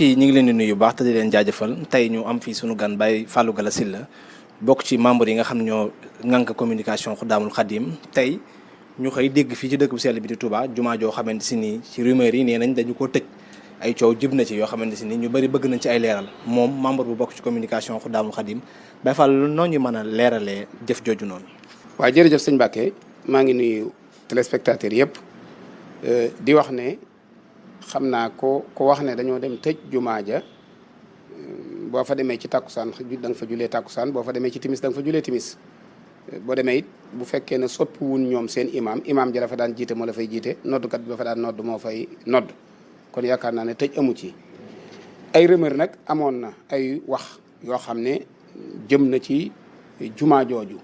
ñu ngi leen di nuyu baax te di leen jaajëfal tey ñu am fii sunu gan Baye Fallou Galass Syll bokk ci membre yi nga xam ne ñoo ŋànk communication Xudaamul Xadim tey ñu xëy dégg fii ci dëkk bu sell bi di Touba jumaa joo xamante si nii ci rumeur yi nee nañ dañu ko tëj ay coow jib na ci yoo xamante si nii ñu bëri bëgg nañ ci ay leeral moom membre bu bokk ci communication Xudaamul Xadim Baye Fallou noo ñu mën a leeralee jëf jooju noonu. waaw jërëjëf sëñ Mbacke maa ngi nuyu téléspectateurs yëpp di wax ne xam naa ko wax ne dañoo dem tëj jumaa ja boo fa demee ci takkusaan da nga fa julee takkusaan boo fa demee ci timis da nga fa julee timis boo demee it bu fekkee ne soppiwun ñoom seen imam ja dafa daan jiite moo la fay jiite noddkat bi dafa daan nodd moo fay nodd kon yaakaar naa ne tëj amu ci ay rumeur nag amoon na ay wax yoo xam ne jëm na ci jumaa jooju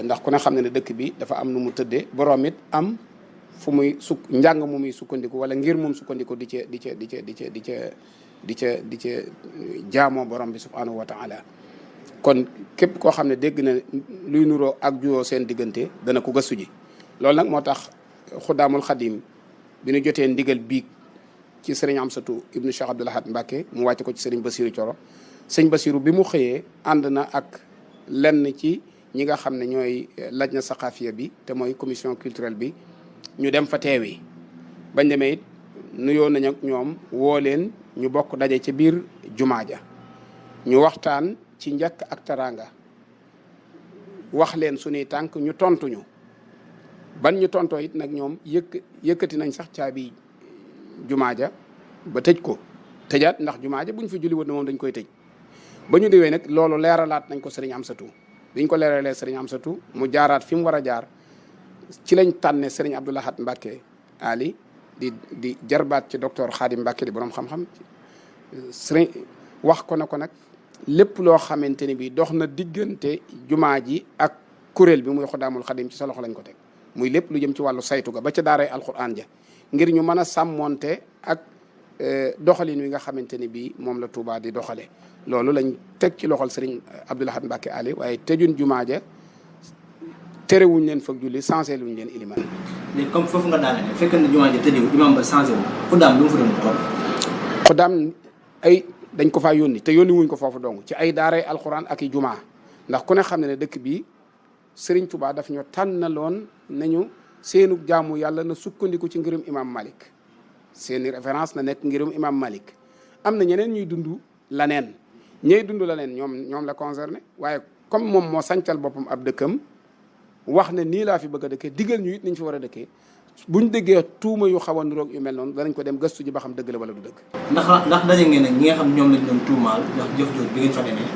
ndax ku ne xam ne ne dëkk bi dafa am nu mu tëddee borom it am fu muy njàng mu muy sukkandiku wala ngir moom sukkandiku di ca jaamoo borom bi subhanahu wa taala kon képp koo xam ne dégg na luy nuroo ak juyoo seen diggante dana ko gëstu ji loolu nag moo tax Xudaamul Xadim bi ñu jotee ndigal biig ci sëriñ Amsatu ibnu Cheikh Abdoul Ahad Mbacké mu wàcc ko ci sëriñ Basiru Coro sëñ Basiru bi mu xëyee ànd na ak lenn ci ñi nga xam ne ñooy lajna saqaafiya bi te mooy commission culturelle bi ñu dem fa teewi bañ demee it nuyoo nañ ak ñoom woo leen ñu bokk daje ci biir jumaa ja ñu waxtaan ci njëkk ak teraanga wax leen suñuy tànk ñu tontuñu ban ñu tontoo it nag ñoom yëkkati nañ sax caabi jumaa ja ba tëj ko tëjaat ndax jumaa ja buñ fi julli woon moom dañ koy tëj ba ñu diwee nag loolu leeralaat nañ ko sëriñ Amsatu biñ ko leeralee sëriñ Amsatu mu jaaraat fi mu war a jaar ci lañ tànne sëriñ Abdoul Ahad Mbacké Ali di jarbaat ci docteur Khadim Mbacké di borom xam-xam sëriñ wax ko na ko nag lépp loo xamante ni bi dox na diggante jumaa ji ak kuréel bi muy Xudaamul Xadim ci sa loxo lañ ko teg muy lépp lu jëm ci wàllu saytu ga ba ca daaray alquran ja ngir ñu mën a sàmmonte ak doxalin wi nga xamante ni bi moom la Touba di doxale loolu lañ teg ci loxol sëriñ Abdoul Ahad Mbacké Ali waaye tëjun jumaa ja terewuñ leen foog julli changé luñ leen iliman léegi comme foofu nga daanaka fekk na jumaa ja tëjee imam ba changé wu Xudaam lu mu fa doon toll. Xudaam ay dañ ko faa yónni te yónni wuñ ko foofu dong ci ay daaray alquran ak i jumaa ndax ku ne xam ne dëkk bi Serigne Touba daf ñu tànnaloon nañu seenu jaamu yàlla na sukkandiku ci ngirum imam Malik seeni référence na nekk ngirum imam Malik am na ñeneen ñuy dund laneen ñey dund laneen ñoom la concerné waaye comme moom moo sancal boppam ab dëkkam wax ne nii laa fi bëgg a dëkkee digal ñu it niñ fi war a dëkkee buñ déggee tuuma yu xaw a niroog yu mel noonu danañ ko dem gëstu ji ba xam dëgg la wala du dëgg. ndax daje ngeen nag ñi nga xam ñoom lañ doon tuumaal ndax jëf jooju bi ngeen fa demee.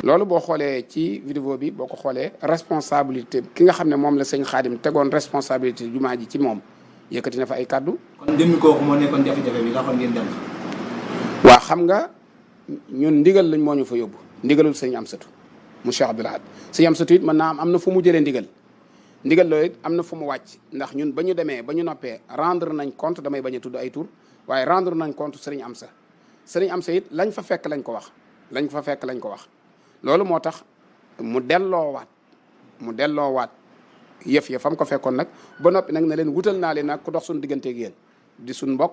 loolu boo xoolee ci vidéo bi boo ko xoolee responsabilité ki nga xam ne moom la sëñ Xaadim tegoon responsabilité jumaa ji ci moom yëkkati na fa ay kaddu. kon jëmmi kooku moo nekkoon jafe-jafe bi taxoon ngeen dem fa. waaw xam nga ñun ndigal lañ moo ñu fa yóbbu ndigalul sëñ Amsatu mu Cheikh Abdoul Ahad sëñ Amsatu it mën naa am na fu mu jëlee ndigal loolu it am na fu mu wàcc ndax ñun ba ñu demee ba ñu noppee rendre nañ compte damay bañ a tudd ay tur waaye rendre nañ compte sëriñ Amsa it lañ fa fekk lañ ko wax loolu moo tax mu delloowaat yëf ya fam ko fekkoon nag ba noppi nag na leen wutal naa leen nag ku dox suñu digganteeg yéen di suñ mbokk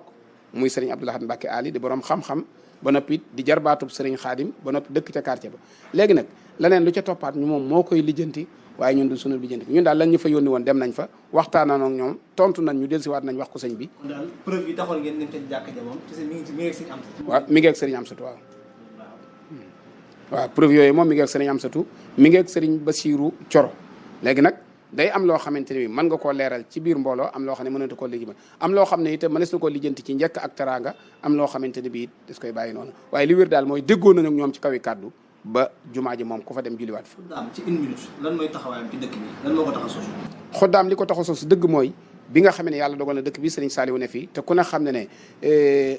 muy sëriñ Abdoul Ahad Mbacké Ali di borom xam-xam ba noppi di jarbaatub sëriñ Xaadim ba noppi dëkk ca quartier ba léegi nag leneen lu ca toppaat ñu moom moo koy lijjanti waaye ñun du sunu lijjanti ñun daal lan ñu fa yónni woon dem nañ fa waxtaanaan ak ñoom tontu nañ ñu dellusiwaat nañ wax ko sëñ bi. daal preuve yi taxoon ngeen tëj jàkka ja moom mi ngi ak sëriñ Amsatu. waaw mi ngi ak sëriñ Amsatu waaw preuve yooyu moom mi ngi ak sëriñ Amsatu mi ngi ak sëriñ Basiru Coro léegi nag day am loo xamante ne bi mën nga koo leeral ci biir mbooloo am loo xam ne mënatu koo lijjanti am loo xam ne itam mënees na koo lijjanti ci njëkk ak teraanga am loo xamante ne bi it des koy bàyyi noonu waaye li wér daal mooy déggoo nañ ak ñoom ci kaw yi kàddu ba jumaa ji moom ku fa dem julliwaat fa. Xudaam ci une minute lan mooy taxawaayam ci dëkk bi lan moo ko tax a sos. Xudaam li ko tax a sos dëgg mooy bi nga xam ne yàlla dogal na dëkk bi sëriñ Saliou ne fii te ku ne xam ne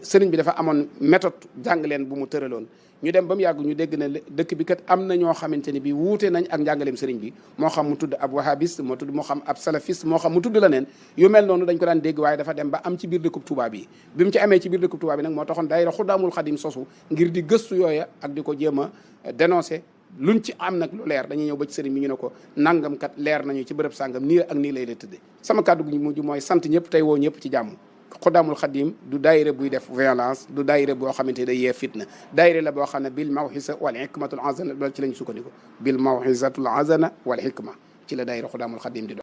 sëriñ bi dafa amoon méthode jàng leen bu mu tëraloon ñu dem ba mu yàgg ñu dégg na dëkk bi kat am na ñoo xamante ni bi wuute nañ ak njàngaleem sëriñ bi moo xam mu tudd ab wahabiste moo xam ab salafiste moo xam mu tudd la neen yu mel noonu dañ ko daan dégg waaye dafa dem ba am ci biir dëkkub Touba bi mu ci amee ci biir dëkkub Touba bi nag moo taxoon daayira Xudaamul Xadim sosu ngir di gëstu yooya ak di ko jéem a dénoncé luñ ci am nag lu leer dañuy ñëw ba ci sëriñ bi ñu ne ko nangam kat leer nañu ci bërëb sàngam nii ak nii lay la tëddee sama kàddu gu mujj mooy sant ñëpp tey woo ñëpp ci jàmm Xudaamul Xadim du daayira buy def violence du daayira boo xamante ne day yee fitna daayira la boo xam ne bil mawxisa wal hikmatul azana loolu ci lañ sukkandiku bil mawxisatul azana wal hikma ci la daayira Xudaamul Xadim di doon